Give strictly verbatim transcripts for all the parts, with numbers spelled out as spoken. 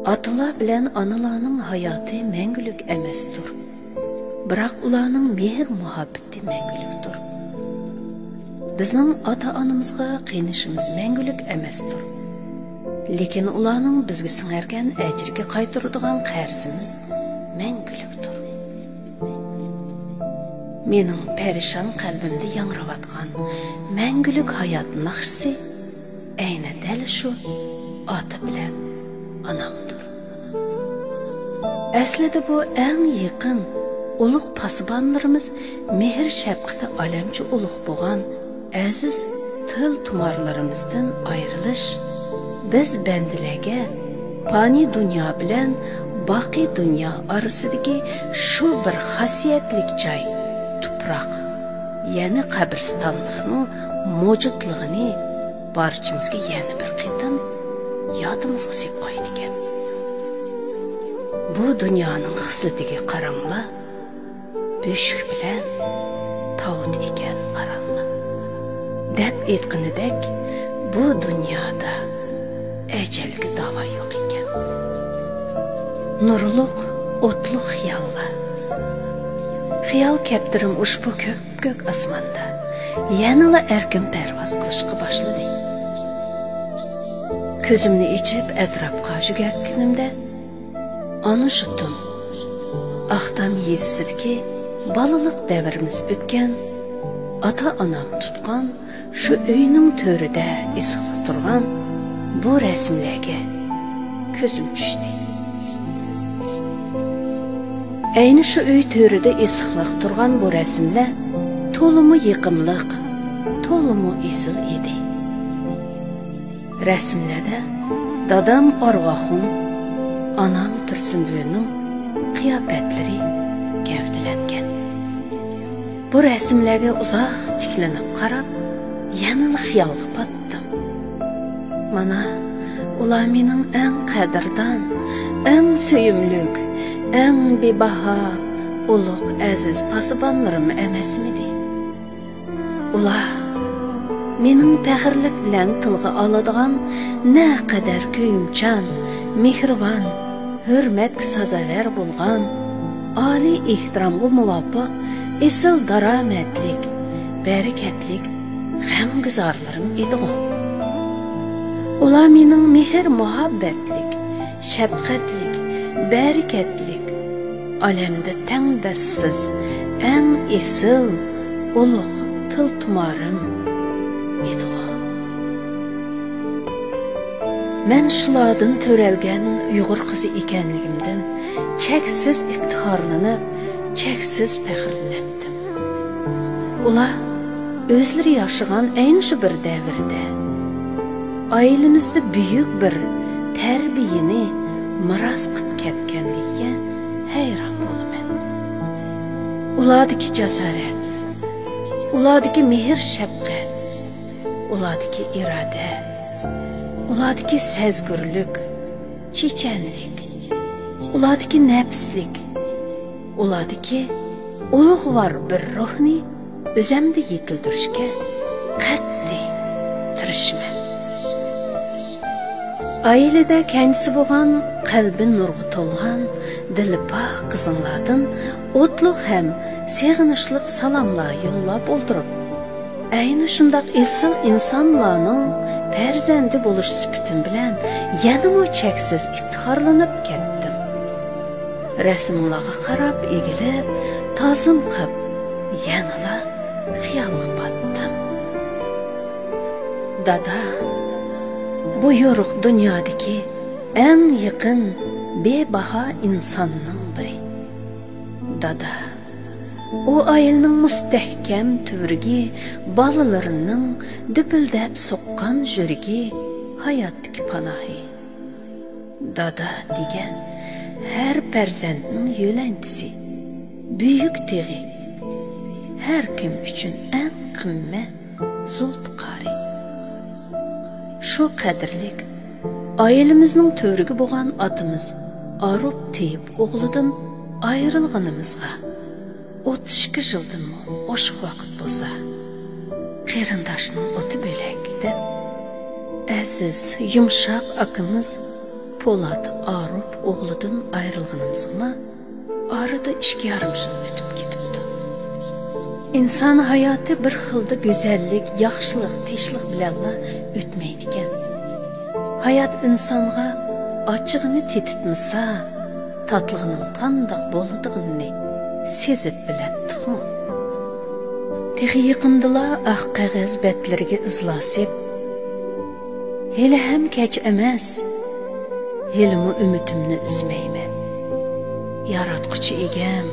ئاتىلار بىلەن ئانىلارنىڭ ھاياتى مەڭگۈلۈك ئەمەستۇر. بىراق ئۇلارنىڭ مېھىر-مۇھەببىتى مەڭگۈلۈكتۇر. بىزنىڭ ئاتا-ئانىمىزغا قىينىشىمىز مەڭگۈلۈك ئەمەستۇر. لېكىن ئۇلارنىڭ بىزگە سىڭەرگەن ئەجرىگە قايتۇرىدىغان قەرزىمىز مەڭگۈلۈكتۇر. مېنىڭ پەرىشان قەلبىمدە ياڭراۋاتقان مەڭگۈلۈك ھايات ناخشىسى ئەينى دەل شۇ ئاتا بىلەن ئانامدۇر. ئەسلىدە بۇ ئەڭ يېقىن، ئۇلۇغ پاسىبانلىرىمىز مېھىر-شەپقىتى ئالەمچە ئۇلۇغ بولغان ئەزىز تىل-تۇمارلىرىمىزدىن ئايرىلىش، بىز بەندىلەرگە پانىي دۇنيا بىلەن باقىي دۇنيا ئارىسىدىكى شۇ بىر خاسىيەتلىك جاي، تۇپراق، يەنى قەبرىستانلىقنىڭ مەۋجۇتلۇقىنى بارچىمىزگە يەنە بىر قېتىم يادىمىزغا سېلىپ قويىدىكەن. بۇ دۇنيانىڭ خىسلىتىگە قاراڭلا، بۆشۈك بىلەن تاۋۇت ئىكەن ئارانلا. دەپ ئېيتقىنىدەك، بۇ دۇنيادا ئەجەلگە داۋا يوق ئىكەن. نۇرلۇق، ئوتلۇق خىياللار. خىيال كەپتىرىم ئۇشبۇ كۆپكۆك ئاسماندا يەنىلا ئەركىن پەرۋاز قىلىشقا باشلىدى. كۆزۈمنى ئېچىپ ئەتراپقا يۈگۈرتكىنىمدە، ئانا شۇتۇم، ئاقتام يېزىسىدىكى بالىلىق دەۋرىمىز ئۆتكەن، ئاتا-ئانام تۇتقان شۇ ئۆينىڭ تۆرىدە ئېسىقلىق تۇرغان بۇ رەسىملەرگە كۆزۈم چۈشتى. ئەينى شۇ ئۆي تۆرىدە ئېسىقلىق تۇرغان بۇ رەسىملەر تولىمۇ يېقىملىق، تولىمۇ ئېسىل ئىدى. رەسىملەردە دادام ئارۋاخۇم، ئانام تۇرسۇنبۈۋىنىڭ قىياپەتلىرى گەۋدىلەنگەن. بۇ رەسىملەرگە ئۇزاق تىكلىنىپ قاراپ، يەنىلا خىيالغا پاتتىم. مانا، ئۇلار مېنىڭ ئەڭ قەدىردان، ئەڭ سۆيۈملۈك، ئەڭ بىباھا، ئۇلۇغ، ئەزىز پاسىبانلىرىم ئەمەسمىدى؟ ئۇلار مېنىڭ پەخىرلىك بىلەن تىلغا ئالىدىغان نەقەدەر كۆيۈمچان، مېھرىبان، ھۆرمەتكە سازاۋەر بولغان، ئالىي ئېھتىرامغا مۇۋاپىق، ئېسىل دارامەتلىك، بەرىكەتلىك غەمگۈزارلىرىم ئىدىغۇ. ئۇلار مېنىڭ مېھىر-مۇھەببەتلىك، شەپقەتلىك، بەرىكەتلىك، ئالەمدە تەڭداشسىز، ئەڭ ئېسىل، ئۇلۇغ تىل-تۇمارىم ئىدىغۇ. مەن شۇلاردىن تۆرەلگەن ئۇيغۇر قىزى ئىكەنلىكىمدىن چەكسىز ئىپتىخارلىنىپ، چەكسىز پەخىرلىنەتتىم. ئۇلار ئۆزلىرى ياشىغان ئەينى شۇ بىر دەۋردە ئائىلىمىزدە بۈيۈك بىر تەربىيەنى مىراس قىلىپ كەتكەنلىكىگە ھەيران بولىمەن. ئۇلاردىكى جاسارەت، ئۇلاردىكى مېھىر-شەپقەت، ئۇلاردىكى ئىرادە، ئۇلاردىكى سەزگۈرلۈك، چېچەنلىك، ئۇلاردىكى نەپىسلىك، ئۇلاردىكى ئۇلۇغۋار بىر روھنى ئۆزەمدە يېتىلدۈرۈشكە قەتئىي تىرىشىمەن. ئائىلىدە كەينىسى بولغان، قەلبى نۇرغا تولغان، دىلى پاك قىزىڭلاردىن ئوتلۇق ھەم سېغىنىشلىق سالاملار يوللاپ ئولتۇرۇپ، ئەينى شۇنداق ئېسىل ئىنسانلارنىڭ پەرزەنتى بولۇش سۈپىتىم بىلەن يەنىمۇ چەكسىز ئىپتىخارلىنىپ كەتتىم. رەسىملارغا قاراپ ئېگىلىپ، تازىم قىپ، يەنىلا خىيالغا پاتتىم. دادا، بۇ يورۇق دۇنيادىكى ئەڭ يېقىن، بىباھا ئىنساننىڭ بىرى. دادا، ئۇ ئائىلىنىڭ مۇستەھكەم تۈۋرۈكى، بالىلىرىنىڭ دۈپۈلدەپ سوققان يۈرىكى، ھاياتتىكى پاناھى. دادا دېگەن ھەر پەرزەنتنىڭ يۆلەنچىسى، بۈيۈك تېغى، ھەر كىم ئۈچۈن ئەڭ قىممەت زۇلپىقارى. شۇ قەدىرلىك ئائىلىمىزنىڭ تۈۋرۈكى بولغان ئاتىمىز ئاروپ تېيىپ ئوغلىدىن ئايرىلغىنىمىزغا ئوتتۇز ئىككى يىلدىنمۇ ئوشۇق ۋاقىت بولسا، قېرىنداشنىڭ ئوتى بۆلەك دەپ، ئەزىز، يۇمشاق ئاكىمىز پولات ئارۇپ ئوغلىدىن ئايرىلغىنىمىزغىمۇ ئارىدا ئىككى يارىم يىل ئۆتۈپ كېتىپتۇ. ئىنسان ھاياتى بىر خىلدا گۈزەللىك، ياخشىلىق، تىنچلىق بىلەنلا ئۆتمەيدىكەن. ھايات ئىنسانغا ئاچچىقىنى تېتىتمىسا، تاتلىقىنىڭ قانداق بولىدىغىنىنى سېزىپ بىلەتتىخۇ. تېخى يېقىندىلا ئاق قەغەز بەتلىرىگە ئىزلاسىپ، ھېلىھەم كەچ ئەمەس، ھېلىمۇ ئۈمىدىمنى ئۈزمەيمەن. ياراتقۇچى ئىگەم،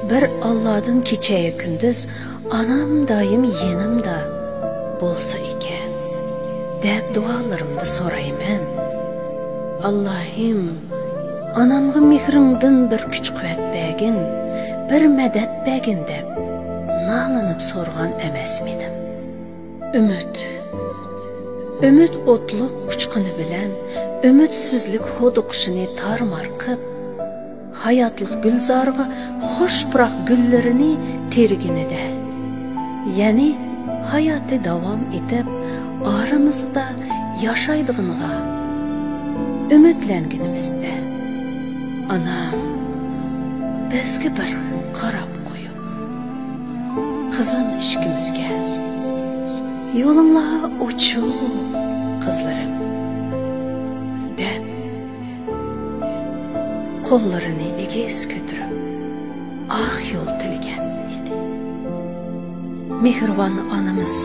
بىر ئاللادىن كېچەيە كۈندۈز ئانام دائىم يېنىمدا بولسا ئىكەن، دەپ دۇئالىرىمدا سورايمەن. ئاللاھىم، ئانامغا مېھرىڭدىن بىر كۈچ-قۇۋۋەت بەرگىن، بىر مەدەت بەرگىن دەپ نالىنىپ سورىغان ئەمەسمىدىم؟ ئۈمىد. ئۈمىد ئوتلۇق ئۇچقۇنى بىلەن ئۈمىدسىزلىك ھودۇقۇشىنى تارمار قىپ، ھاياتلىق گۈلزارىغا خۇش پۇراق گۈللىرىنى تېرىگىنىدە، يەنى ھاياتى داۋام ئېتىپ، ئارىمىزدا ياشايدىغىنىغا ئۈمىدلەنگىنىمىزدە، ئانام بىزگە بىر قاراپ قويۇپ، قىزىم ئىككىمىزگە، «يولۇڭلار ئوچۇق، قىزلىرىم» دەپ، قوللىرىنى ئېگىز كۆتۈرۈپ، ئاق يول تىلىگەن ئىدى. مېھرىبان ئانىمىز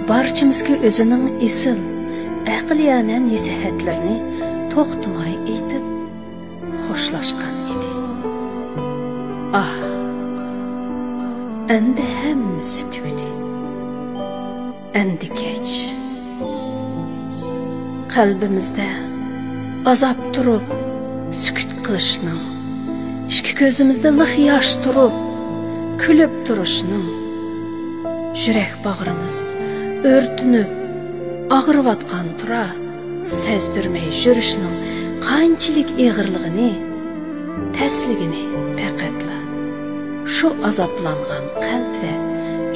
بارچىمىزگە ئۆزىنىڭ ئېسىل، ئەقلىيانە نەسىھەتلىرىنى توختىماي ئېيتىپ، خوشلاشقان ئىدى. ئاھ، ئەمدى ھەممىسى تۈگىدى. ئەمدى كەچ. قەلبىمىزدە ئازاب تۇرۇپ سۈكۈت قىلىشنىڭ، ئىككى كۆزىمىزدە لىق ياش تۇرۇپ كۈلۈپ تۇرۇشنىڭ، يۈرەك باغرىمىز ئۆرتىنىپ ئاغرىۋاتقان تۇرا سەزدۈرمەي يۈرۈشنىڭ قانچىلىك ئېغىرلىقىنى، تەسلىكىنى پەقەتلا شۇ ئازابلانغان قەلب ۋە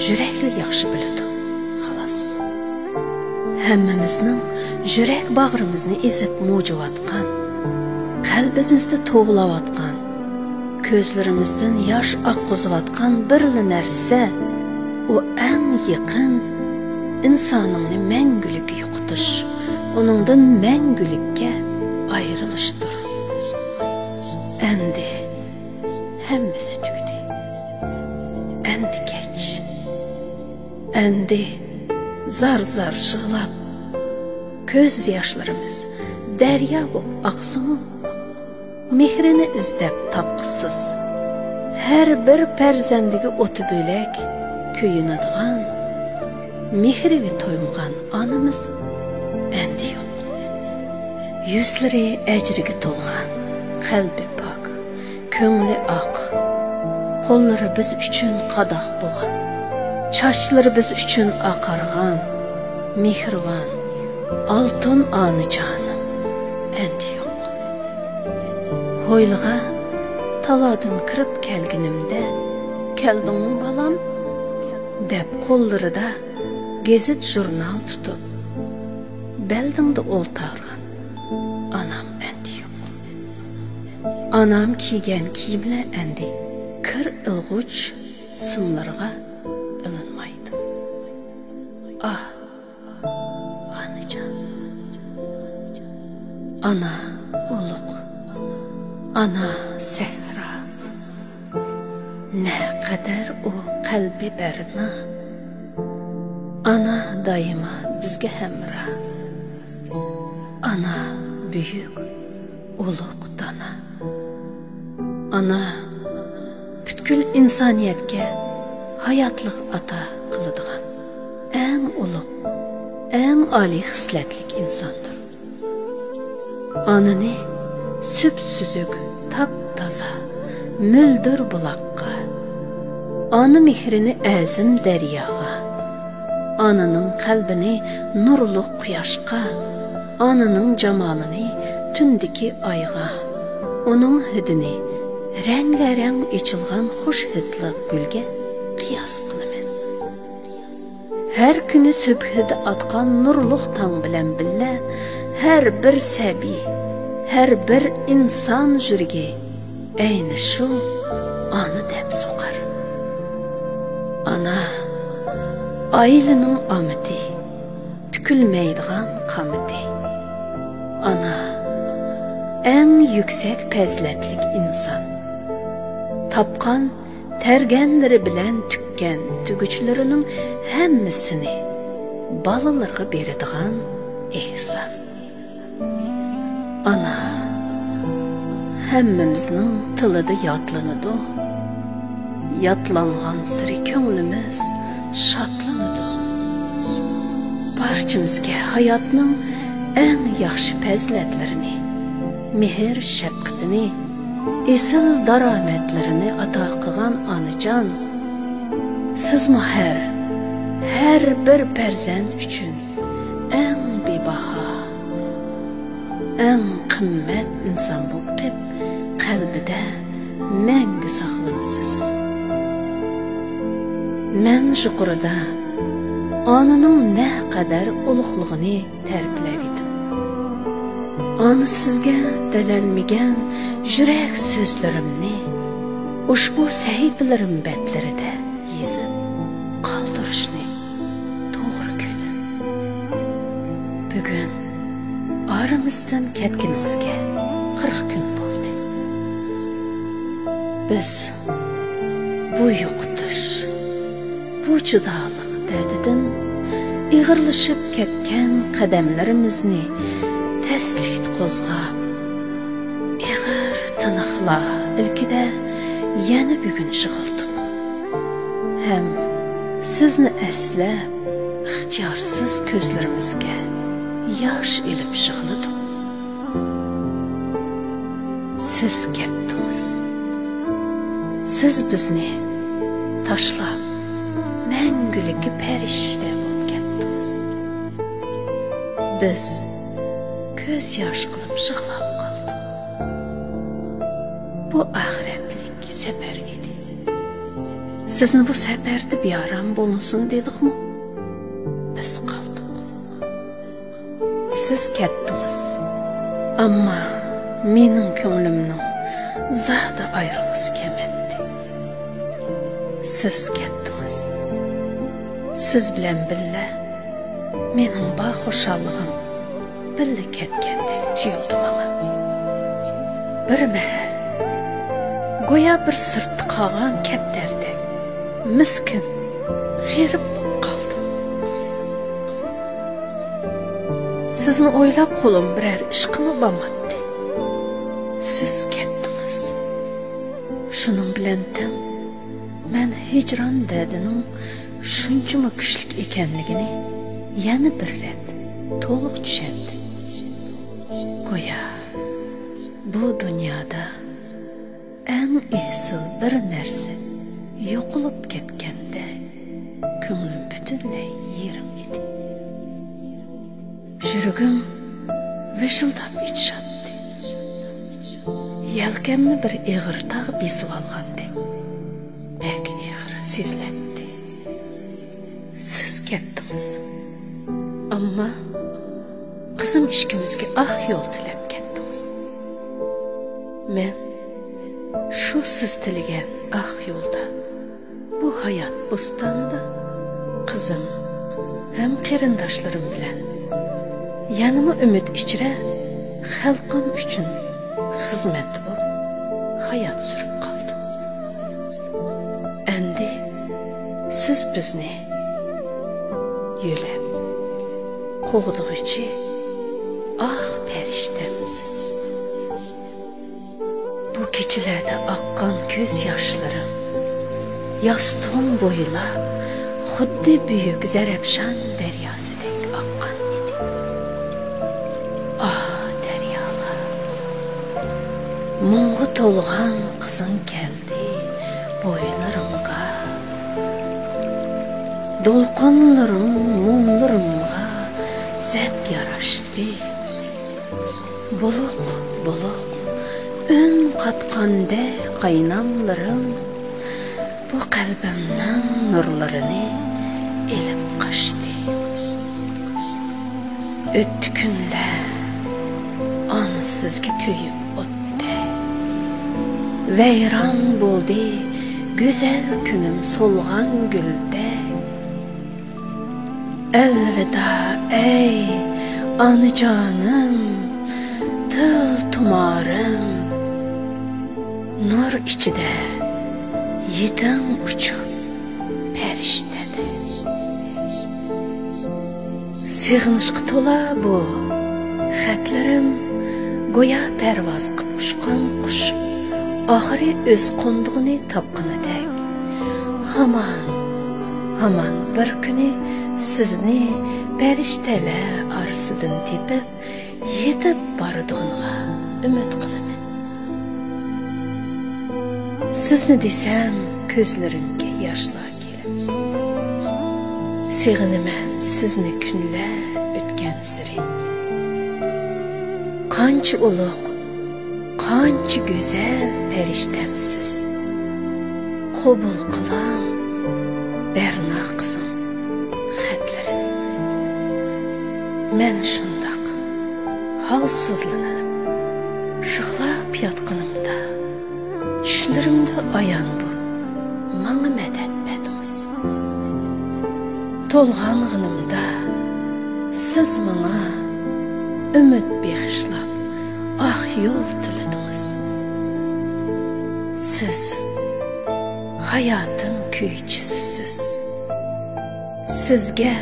يۈرەكلا ياخشى بىلىدۇ، خالاس. ھەممىمىزنىڭ يۈرەك باغرىمىزنى ئېزىپ مۇجۇۋاتقان، قەلبىمىزدە توۋلاۋاتقان، كۆزلىرىمىزدىن ياش ئاققۇزۇۋاتقان بىرلا نەرسە، ئۇ ئەڭ يېقىن ئىنسانىڭنى مەڭگۈلۈك يوقىتىش، ئۇنىڭدىن مەڭگۈلۈككە ئايرىلىشتۇر. ئەمدى ھەممىسى تۈگىدى. ئەمدى كەچ. ئەمدى زار-زار يىغلاپ، كۆز ياشلىرىمىز دەريا بولۇپ ئاقسىمۇ، مېھرىنى ئىزدەپ تاپقۇسىز، ھەر بىر پەرزەندىگە ئوتى بۆلەك كۆيۈنىدىغان، مېھرىگە تويمىغان ئانىمىز ئەمدى يوق. يۈزلىرى ئەجرىگە تولغان، قەلبى پاك، كۆڭلى ئاق، قوللىرى بىز ئۈچۈن قاداق بولغان، چاچلىرى بىز ئۈچۈن ئاقارغان، مېھرىبان، ئالتۇن ئانىجانىم ئەمدى يوق. ھويلىغا تالادىن كىرىپ كەلگىنىمدە، «كەلدىڭمۇ، بالام؟» دەپ، قوللىرىدا گېزىت-ژۇرنال تۇتۇپ، بەلدىڭدە ئولتۇرغان ئانام ئەمدى يوق. ئانام كىيگەن كىيىملەر ئەمدى كىر ئىلغۇچ سىملىرىغا ئېلىنمايدۇ. ئاھ، ئانىجان. ئانا ئۇلۇغ، ئانا سەھرا. نەقەدەر ئۇ قەلبى بەرنا. ئانا دائىما بىزگە ھەمراھ. ئانا بۈيۈك، ئۇلۇغ دانا. ئانا پۈتكۈل ئىنسانىيەتكە ھاياتلىق ئاتا قىلىدىغان ئەڭ ئۇلۇغ، ئەڭ ئالىي خىسلەتلىك ئىنساندۇر. ئانىنى سۈپسۈزۈك، تاپتازا، مۆلدۈر بۇلاققا، ئانا مېھرىنى ئەزىم دەرياغا، ئانىنىڭ قەلبىنى نۇرلۇق قۇياشقا، ئانىنىڭ جامالىنى تۈندىكى ئايغا، ئۇنىڭ ھىدىنى رەڭگارەڭ ئېچىلغان خۇش ھىدلىق گۈلگە قىياس قىلىمەن. ھەر كۈنى سۈبھىدە ئاتقان نۇرلۇق تاڭ بىلەن بىللە، ھەر بىر سەبىي ھەر بىر ئىنسان يۈرىكى ئەينى شۇ ئانا دەپ سوقار. ئانا، ئائىلىنىڭ ئامىتى، پۈكۈلمەيدىغان قامىتى. ئانا، ئەڭ يۈكسەك پەزىلەتلىك ئىنسان. تاپقان تەرگەنلىرى بىلەن تۈگكەن تۈگۈچلىرىنىڭ ھەممىسىنى بالىلىرىغا بېرىدىغان ئېھسان. ئانا، ھەممىمىزنىڭ تىلىدا يادلىنىدۇ. يادلانغانسېرى كۆڭلىمىز شادلىنىدۇ. بارچىمىزگە ھاياتنىڭ ئەڭ ياخشى پەزىلەتلىرىنى، مېھىر-شەپقىتىنى، ئېسىل دارامەتلىرىنى ئاتا قىلغان ئانىجان، سىزمۇ ھەر، ھەر بىر پەرزەنت ئۈچۈن ئەڭ بىباھا، ئەڭ قىممەت ئىنسان بولۇپ قېلىپ، قەلبىدە مەڭگۈ ساقلىنىسىز. مەن يۇقىرىدا ئانىنىڭ نەقەدەر ئۇلۇغلۇقىنى تەرىپلەۋىدىم. ئانا سىزگە دېيەلمىگەن يۈرەك سۆزلىرىمنى ئۇشبۇ سەھىپىلىرىم بەتلىرىدە يېزىپ قالدۇرۇشنى توغرا كۆردۈم. بۈگۈن ئارىمىزدىن كەتكىنىڭىزگە قىرىق كۈن بولدى. بىز بۇ يوقىتىش، بۇ جۇدالىق دەردىدىن ئېغىرلىشىپ كەتكەن قەدەملىرىمىزنى تەسلىكتە قوزغاپ، ئېغىر تىنىقلار ئىلكىدە يەنە بۈگۈن يىغلىدۇق. ھەم سىزنى ئەسلەپ، ئىختىيارسىز كۆزلىرىمىزگە ياش ئېلىپ يىغلىدۇق. سىز كەتتىڭىز. سىز بىزنى تاشلاپ، مەڭگۈلۈككە پەرىشتە بولۇپ كەتتىڭىز. بىز كۆز ياش قىلىپ يىغلاپ قالدۇق. بۇ ئاخىرەتلىك سەپەر ئىدى. سىزنى بۇ سەپەردە بىئارام بولمىسۇن دېدۇقمۇ؟ بىز قالدۇق. سىز كەتتىڭىز. ئەمما مېنىڭ كۆڭلۈمنىڭ زادى ئايرىلغۇسى كەلمەيتتى. سىز كەتتىڭىز. سىز بىلەن بىللە مېنىڭ بار خۇشاللىقىم بىللە كەتكەندەك تۇيۇلدى ماڭا. بىر مەھەل، گويا بىر سىرتتا قالغان كەپتەردەك، مىسكىن، غېرىب بولۇپ قالدىم. سىزنى ئويلاپ قولۇم بىرەر ئىشقىمۇ بارماتتى. سىز كەتتىڭىز. شۇنىڭ بىلەن تەڭ مەن ھىجران دەردىنىڭ شۇنچىمۇ كۈچلۈك ئىكەنلىكىنى يەنە بىر رەت تولۇق چۈشەندىم. گويا بۇ دۇنيادا ئەڭ ئېسىل بىر نەرسە يوقىلىپ كەتكەندەك، كۆڭلۈم پۈتۈنلەي يېرىم ئىدى. يۈرىكىم ۋىشىلداپ ئېچىشاتتى. يەلكەمنى بىر ئېغىر تاغ بېسىۋالغاندەك بەك ئېغىر سېزىلەتتى. سىز كەتتىڭىز. ئەمما قىزىم ئىككىمىزگە ئاق يول تىلەپ كەتتىڭىز. مەن شۇ سىز تىلىگەن ئاق يولدا، بۇ ھايات بوستانىدا قىزىم ھەم قېرىنداشلىرىم بىلەن يەنىمۇ ئۈمىد ئىچرە خەلقىم ئۈچۈن خىزمەتتە بولۇپ ھايات سۈرۈپ قالدىم. ئەمدى سىز بىزنى يۆلەپ قوغدىغۇچى ئاق پەرىشتەمسىز. بۇ كېچىلەردە ئاققان كۆز ياشلىرىم ياستۇغۇم بويلاپ خۇددى بۈيۈك زەرەپشان دەرياسىدەك ئاققان ئىدى. ئاھ، دەريالار، مۇڭغا تولغان قىزىڭ كەلدى بويلىرىڭغا. دولقۇنلىرىڭ مۇڭلىرىمغا زەپ ياراشتى. بۇلۇق، بۇلۇق، ئۈن قاتقاندەك قايناملىرىڭ بۇ قەلبىمنىڭ نۇرلىرىنى ئېلىپ قاچتى. ئۆتتى كۈنلەر، ئانىسىزگە كۆيۈپ ئوتتەك، ۋەيران بولدى گۈزەل كۈنۈم سولغان گۈلدەك. ئەلۋىدا، ئەي ئانىجانىم، تىل تۇمارىم، نۇر ئىچىدە يىتىڭ ئۇچۇپ پەرىشتەدەك. سېغىنىشقا تولا بۇ خەتلىرىم، گويا پەرۋاز قىپ ئۇچقان قۇش ئاخىرى ئۆز قوندۇقىنى تاپقىنىدەك. ھامان، ھامان بىر كۈنى سىزنى پەرىشتەلەر ئارىسىدىن تېپىپ، يېتىپ بارىدىغىنىغا ئۈمىد قىلىمەن. سىزنى دېسەم، كۆزلىرىمگە ياشلار كېلىپ، سېغىنىمەن سىزنى كۈنلەر ئۆتكەنسېرى. قانچە ئۇلۇغ، قانچە گۈزەل پەرىشتەمسىز! قوبۇل قىلىڭ، بەرنا قىزىم، خەتلىرىنى. مەن شۇنداق ھالسىزلىنىپ، شىخلاپ ياتقىنىمدا، چۈشلىرىمدە ئايان بولۇپ، ماڭا مەدەت بەردىڭىز. تولغانغىنىمدا سىز ماڭا ئۈمىد بېغىشلاپ، ئاق يول تىلىدىڭىز. سىز ھاياتىم كۈيچىسىسىز. سىزگە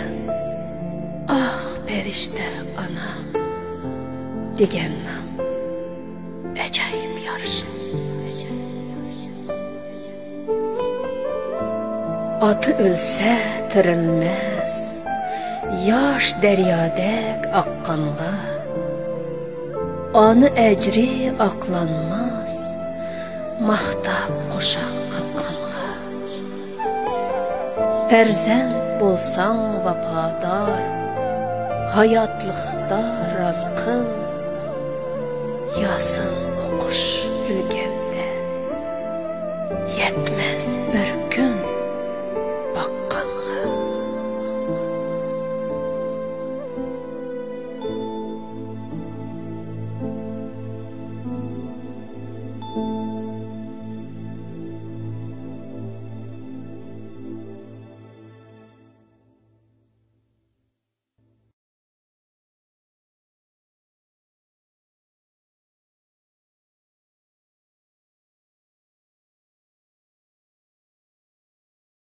ئاھ پەرىشتە ئانام دېگەن نام ئاجايىپ يارىشىدۇ. ئاتا ئۆلسە تىرىلمەس ياش دەريادەك ئاققانغا، ئانا ئەجرى ئاقلانماس ماختاپ قوشاق قاتقانغا. پەرزەنت بولساڭ ۋاپادار، ھاياتلىقتا راز قىل، ياسىن ئوقۇش ئۆلگەندە يەتمەس بىر